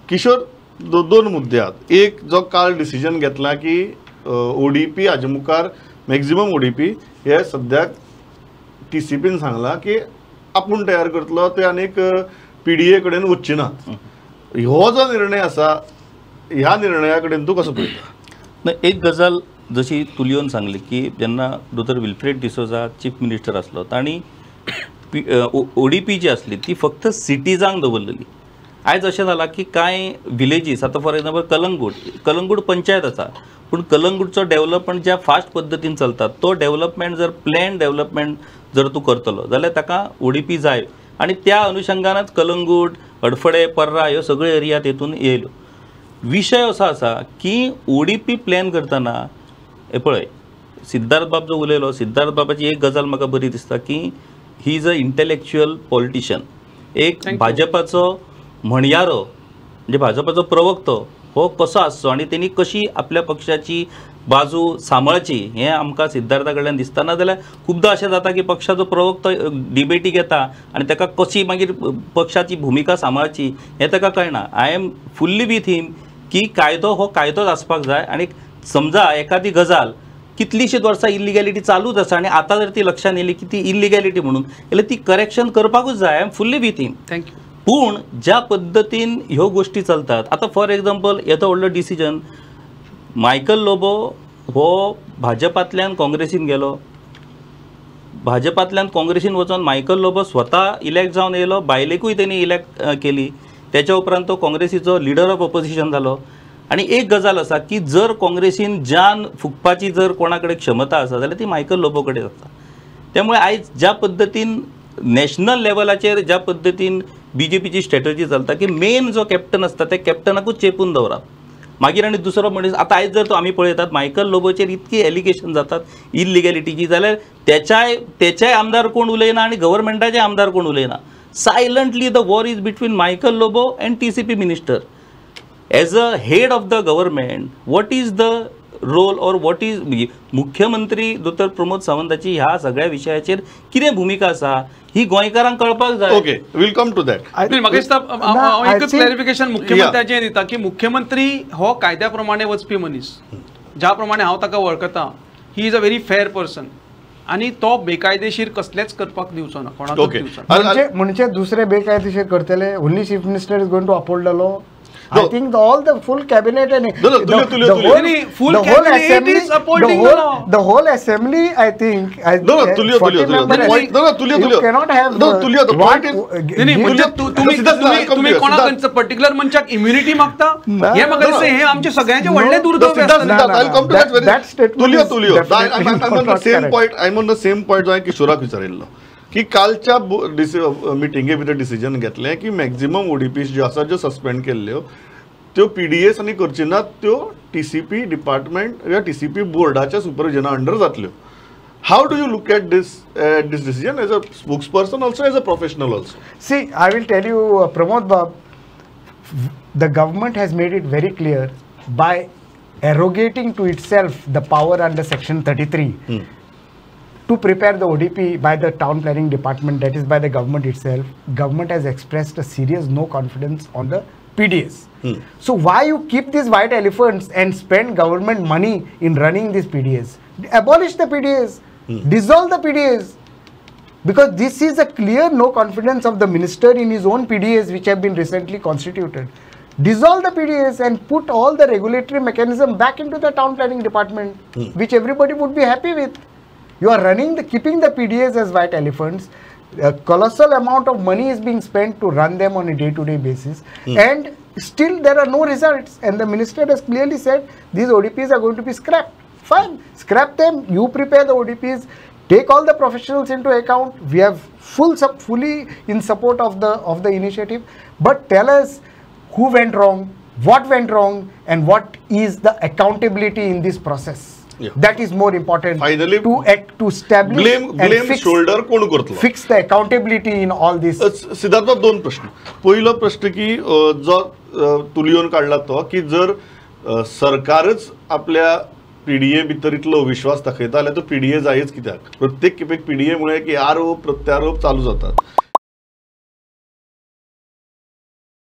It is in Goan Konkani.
किशोर, दोन मुद्दे आहात. एक जो काल डिसिजन घेतला की ओडीपी हाजे मुखार मॅक्झिमम ओडीपी हे सद्याक टीसीपीन सांगला की आपूण तयार करतलो, ते आनीक पीडीए कडेन वचचे नात. हो जो निर्णय आसा ह्या निर्णया कडेन तूं कसो पळयता? ना, एक गजाल जशी तुलियोन सांगली की जेन्ना दोतोर विल्फ्रेड डिसोजा चीफ मिनिस्टर आसलो तांणी ओडीपी जी आसली ती फक्त सिटीजांक दवरलेली. आयज अशें जालां की कांय विलेजीस, आतां फॉर एग्जाम्पल कलंगूट, कलंगूट पंचायत आसा पूण कलंगूटचो डेवलपमेंट ज्या फास्ट पद्दतीन चलता तो डेवलपमेंट जर प्लॅन डेवलपमेंट जर तूं करतलो जाल्यार ताका ओडीपी जाय आनी त्या अनुशंगानच कलंगूट, हडफडे, पर्रा ह्यो सगळ्यो एरिया तेतून येयल्यो. विशय असो आसा की ओडीपी प्लॅन करतना हे पळय सिद्धार्थ बाब जो उलयलो, सिद्धार्थ बाबाची एक गजाल म्हाका बरी दिसता की he is a intellectual politician. एक भाजपाचो म्हणयारो म्हणजे भाजपाचो प्रवक्तो हो कसो आसचो आनी तेणी कशी आपल्या पक्षाची बाजू सांबाळची हें आमकां सिद्धार्था कडल्यान दिसता. ना जाल्यार खुबदां अशें जाता की पक्षाचो प्रवक्तो डिबेटीक येता आनी ताका कशी मागीर पक्षाची भुमिका सांबाळची हें ताका कळना. I am fully with him की कायदो हो कायदोच आसपाक जाय आनी समजा एखादी गजाल कितलीशीच वर्सां इल्लिगॅलिटी चालूच आसा आनी आतां जर ती लक्षांत येयली की ती इल्लिगॅलिटी म्हणून जाल्यार ती करेक्शन करपाकूच जाय. I am fully with him. Thank you. पूण ज्या पद्दतीन ह्यो गोश्टी चलतात, आतां फॉर एग्जाम्पल येदो व्हडलो डिसिजन, मायकल लोबो हो भाजपांतल्यान काँग्रेसीन गेलो, भाजपांतल्यान काँग्रेसीन वचोन मायकल लोबो स्वता इलेक्ट जावन येयलो, बायलेकूय तेणी इलेक्ट केली, त्याच्या उपरांत तो काँग्रेसीचो लिडर ऑफ ऑपोजिशन जालो. आनी एक गजाल आसा की जर काँग्रेसीन जान फुकपाची जर कोणा कडेन क्षमता आसा जाल्यार ती मायकल लोबो कडेन आसा. त्यामुळे आयज ज्या पद्दतीन नॅशनल लेवलाचेर ज्या पद्दतीन बीजेपीची स्ट्रॅटजी चलता की मेन जो कॅप्टन आसता त्या कॅप्टनाकूच चेपून दवरप, मागीर आनी दुसरो मनीस. आतां आयज जर तो आमी पळयतात मायकल लोबोचेर इतकी एलिगेशन जातात इल्लिगॅलिटीची जाल्यार तेच्याय आमदार कोण उलयना आनी गव्हर्मेंटाचे आमदार कोण उलयना. Silently the war is between Michael Lobo and TCP minister. As a head of the government what is the role or what is मुख्यमंत्री दोतोर प्रमोद सावंताची ह्या सगळ्या विशयाचेर कितें भुमिका आसा ही गोंयकारांक कळपाक जाय. Okay, will come to that. म्हाका दिसता हांव एकच क्लॅरिफिकेशन मुख्यमंत्र्याचें दिता की मुख्यमंत्री हो कायद्या प्रमाणे वचपी मनीस, ज्या प्रमाणे हांव ताका वळखता, he is a very fair person आनी तो बेकायदेशीर कसलेच करपाक दिवचो ना कोणाकूच दिवचो ना. म्हणजे दुसरे बेकायदेशीर करतले, only chief minister is going to uphold the law. I think all the full cabinet and the whole assembly, I think. No, no, Tulio, Tulio, Tulio, you cannot have. No, Tulio, the point is. तुम्ही कोणाक पर्टिक्युलर मनशाक इम्युनिटी मागता हे म्हाका दिसता हे आमचे सगळ्यांचे व्हडले दुर्दैव आसता. I'll come to that very. Tulio, Tulio, I'm on the same point. I'm on the same point जो हांवें किशोराक विचारिल्लो की कालच्या मिटिंगे भितर डिसिजन घेतलें की मॅक्झिमम ओडीपीस ज्यो आसा ज्यो सस्पेंड केल्ल्यो त्यो पीडीएस आनी करच्यो ना, त्यो टीसीपी डिपार्टमेंट या टीसीपी बोर्डाच्या सुपरविजना अंडर जातल्यो. How do you look at this this decision as a spokesperson also, as a professional also? See, I will tell you, Pramod Bab, the government has made it very clear by arrogating to itself the power under section 33 to prepare the ODP by the town planning department, that is by the government itself. Government has expressed a serious no confidence on the PDS. So why you keep these white elephants and spend government money in running these PDS? Abolish the PDS, dissolve the PDS, because this is a clear no confidence of the minister in his own PDS which have been recently constituted. Dissolve the PDS and put all the regulatory mechanism back into the town planning department, which everybody would be happy with. You are running the, keeping the PDAs as white elephants. A colossal amount of money is being spent to run them on a day-to-day basis, and still there are no results. And the minister has clearly said these ODPs are going to be scrapped. Fine, scrap them. You prepare the ODPs. Take all the professionals into account. We have fully in support of the initiative. But tell us who went wrong, what went wrong, and what is the accountability in this process. Yeah. That is more important. Finally, to act, to establish blame fix, shoulder कोण करतलो, fix the accountability in all this. Siddharth बाब, दोन प्रश्न. पहिलो प्रश्न की जो तुलियोन काडला तो की जर सरकारच आपल्या पीडीए भितर इतलो अविश्वास दाखयता जाल्यार तो पीडीए जायच कित्याक? प्रत्येक खेपेक पीडीए मुळे की आरोप प्रत्यारोप चालू जातात.